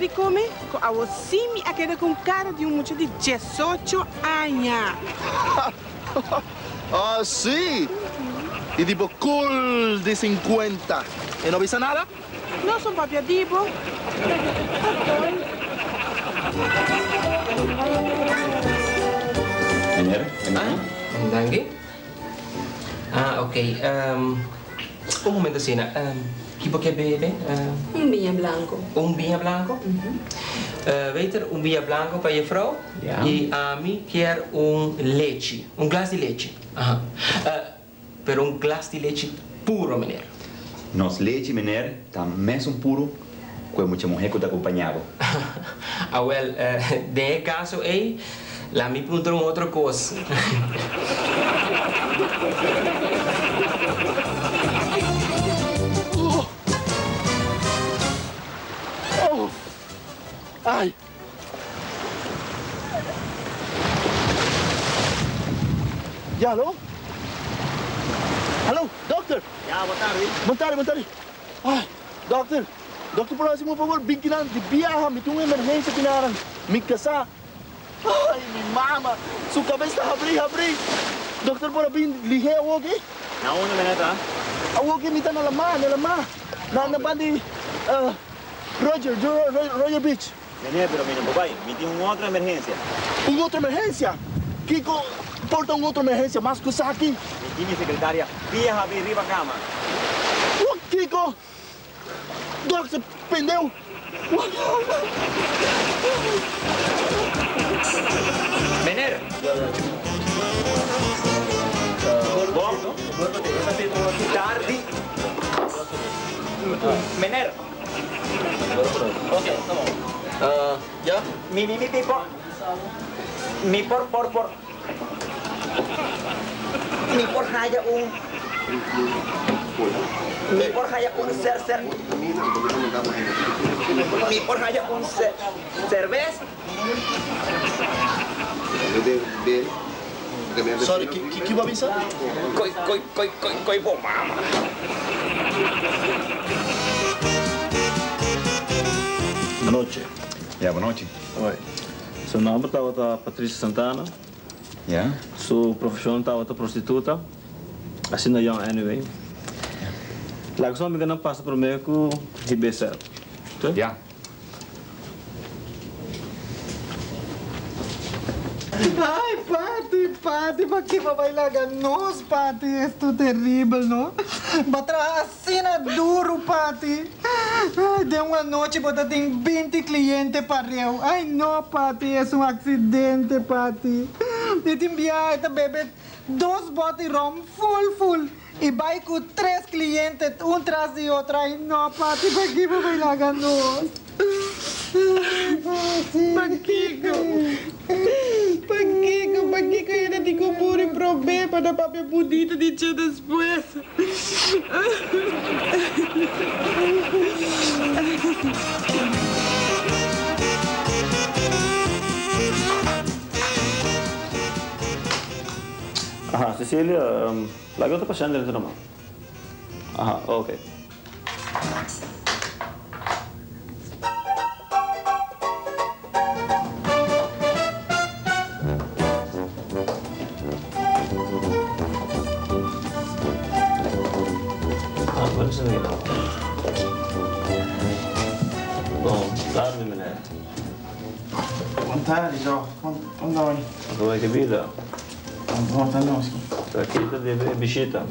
di come cu awo sí mi a keda cu un cara di un mucha di diesocho aña. Ah, sí! I di bo cool di cincuenta e no bisa nada? Nos un papia di bo. Meneer, e menu? Danki. Ah, ok. Un momento asina. Ki bo ke bebe? Un biña blanco. Un biña blanco? Waiter, un biña blanco pa jefrouw. Y ami kier un lechi. Un glas di lechi. Aha. Pero un glas di lechi puro, meneer. Nos lechi, meneer, ta mesun puro cu e mucha muhe cu ta acompaña bo. Awel, den e caso ey, la mi puntra un otro cos. Oh! Oh! Ay! Ya, hallo? Hallo, dokter? Ya, bon tardi. Bon tardi, bon tardi. Ay, dokter, dokter por hasi mi un favor? Bin kinan di biaha, mi tin un emergencia kinaran. Mi casá. Ay, mi mama, su cabes ta habrí, habrí. Dokter por a bin lihé awoki? Na unda mi ta? Awoki mi ta na lamá, na lamá. Na, na banda di, Roger, Roger Beach. Meneer, pero mi no por bai. Mi tin un otro emergencia. Un otro emergencia? Kico por ta un otro emergencia mas cu esaki? Mi tin mi secretaria pia habri riba cama. Wak kico? Dokter, pendeu! Wak! Meneer! Bon tardi, meneer. Mi mi mi pi por mi por por por mi por haya un mi por haya un cer cer mi por haya un cer cervez. Sorry, ki ki bo a bisa? Koi koi koi koi koi bo mama. Anochi. Ya, bonochi. Hoi. Su nomber tabata Patricia Santana. Ya. Su profesion tabata prostituta. Asina yòn anyway. Laga su amiganan pasa prome ku hib'é sèl. Ya. Ay Pati, Pati, paki bo bai laga nos, Pati? Esto terribel, no? Bo traha asina duru, Pati. Ay, den un anochi bo ta tin binti cliente pareu. Ay, no, Pati, es un accidente, Pati. Mi tin biaha e ta bebe dos boti rom ful ful y bai cu tres cliente un tras di otro. Ay, no, Pati, paki bo bai laga nos? Pakiko? Pakiko? Pakiko e ta tin ku muri promé pa ta papia bunito di dje despues? Aha, Cecilia, laga otro pashènt dentro na man. Aha, ok. Bon tardi meneer. Bon tardi Joh, kon ta bai? Ta bai ke bida. Bon ta noski. Ta kita debe e bishita.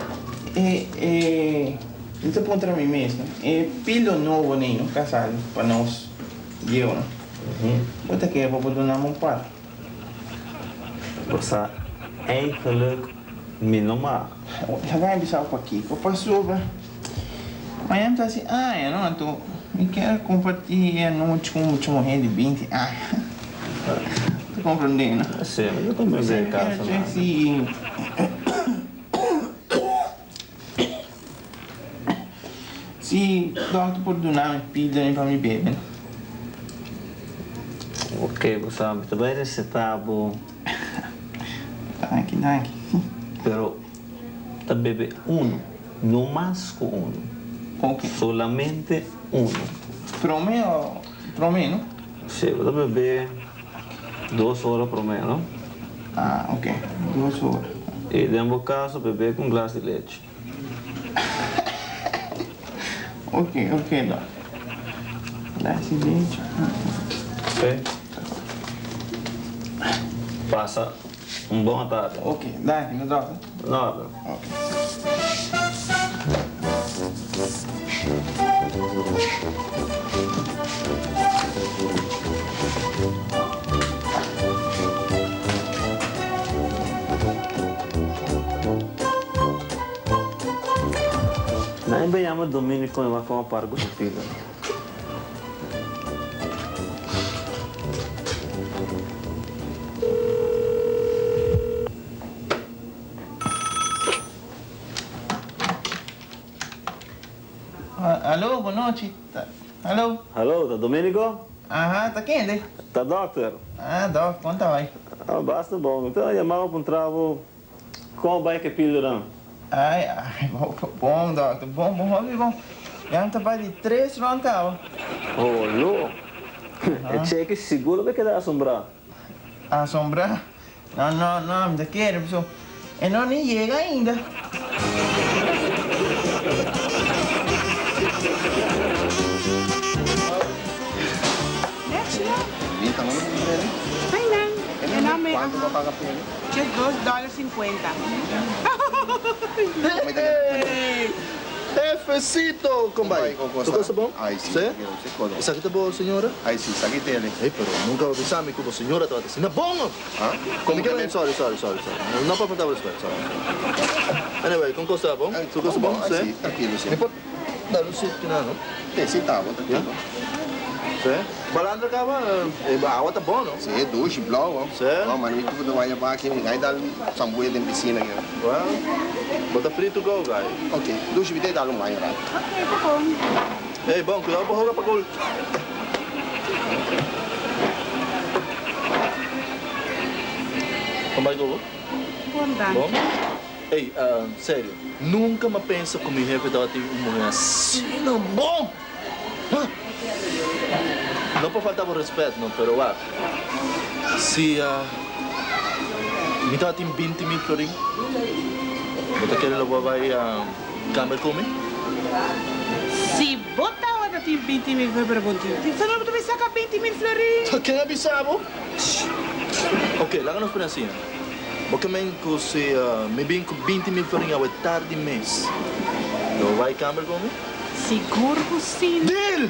E e mi ta puntra mi mes no, e pilo nobo nei no ka sali pa nos bieu no. Bo ta kere pa bo duna mi un par? Bo sa eigenlijk mi no mag. Laga mi bisa bo pakiko, pasobra mañana mi ta hasi aña no, anto mi kier comparti e anochi ku mucha muher di binti aña. Ta comprende no? Si, mi ta comprende e caso nan. Si dokter por duna mi pida pa mi bebe. Ok, bo sa mi ta bai receta bo. Danki, danki. Pero ta bebe uno, no mas cu uno. Ok. Solamente uno. Prome o. promé, no? Sí, bo ta bebé dos ora promé, no? Ah, ok. Dos ora. I den bo kaso bebé ku un glas di lechi. Ok, ok, dòkter. Glas di lechi. Ok. Pasa un bon atardi. Ok, danki, no, dòkter. Nada. Ok. Na e yama Dominico e wak como par cu su filo. Alo, bon nochi. Alo. Alo, ta Dominico? Aha, ta kende? Ta dokter. Ah, dok, kon ta bai? Ah, basta bon. Mi ta yama bo pa un trabo Kon bai ke pildoran? Ai, ai, bon dokter, bon, bon, hopi bon. Ya ta bai di tres rond kaba. Oh, lo. E cheke sigur lo bai keda asombrá. Asombrá? No, no, no, mi ta kere paso e no ni yega ainda. Dje dos dòler sinkuenta. Jefecito, kon bai? Tur kos ta bon? Sí? Esaki ta bo señora? Ey, pero nunka bo bisa mi ku bo señora tabata asina bon! Mi ke men, sorry, sorry, sorry, sorry. No pa falta bo respet, sorry, sorry. Anyway, kon kos ta bon? Tur kos ta bon? Sí? Mi por dal un sit kina, no? Sí? Balandra kaba, e awa ta bon, no? Sí, dushi, blou, Sí? No, man, mi tuvo ta baña pa aki, mi gai dal sambuya den piscina aki. Well, bo ta free to go, guy. Ok, dushi, mi ta dal un baño rato. Ok, ta bon. Hey, bon, cuidado pa hoga pa gol. Kon bai gogo? Bon, danki. Bon? Hey, serio, nunca m'a pensa cu mi hefe tabatin un muher asina bon! Huh! No pa falta bo respet no, pero wak, si mi tabatin binti mil florin, bo ta kere lo bo a bai kamber ku mi? Si bo tabata tin binti mil florin, pero bo no tin, tin solo bo ta bai saka binti mil florin. Ta ken a bisa bo? Ok, laga nos pone asina, bo ke men ku si mi bin ku binti mil florin awe tardi mes, lo bo bai kamber ku mi? Sigur ku si. Deal!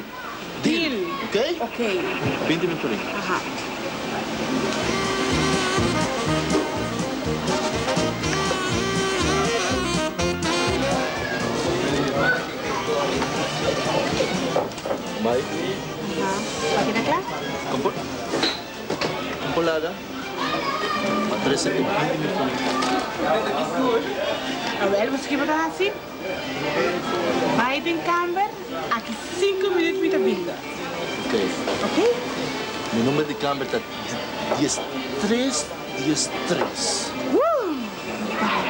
Deal! Ok? Ok. 20 mil florin. Aha. Bai. Aha. Pa keda kla? Kon por kon por laga pa trese e 20 mil florin. Awel, bo sa ki bo ta hasi? Bai den kamber, aki sinku minüt mi ta bin. Ok. Ok? Mi number di kamber ta dies tres dies tres. Woo! Bai.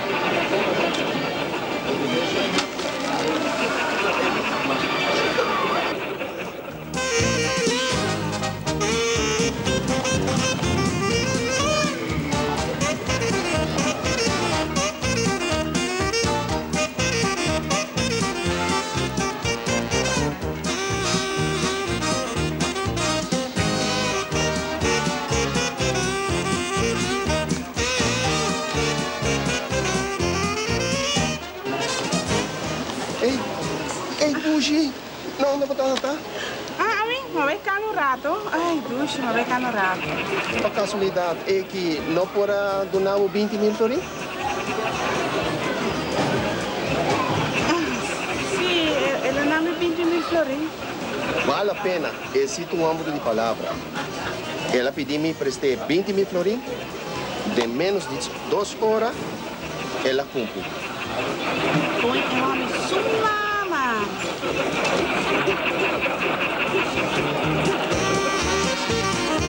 Ey, ey, Bushi! Na unda bo tabata ta? Ah, ami? Mi a bai cana un rato. Ay, dushi, mi a bai cana un rato. Pa casualidad e ki no por a duna bo binti mil florin? Ah, si, el a duna mi binti mil florin. Bal la pena, e si ta un homber di palabra. El a pidi mi prest'é binti mil florin, den menos di dos ora el a cumpli. Con e hòmber su mama.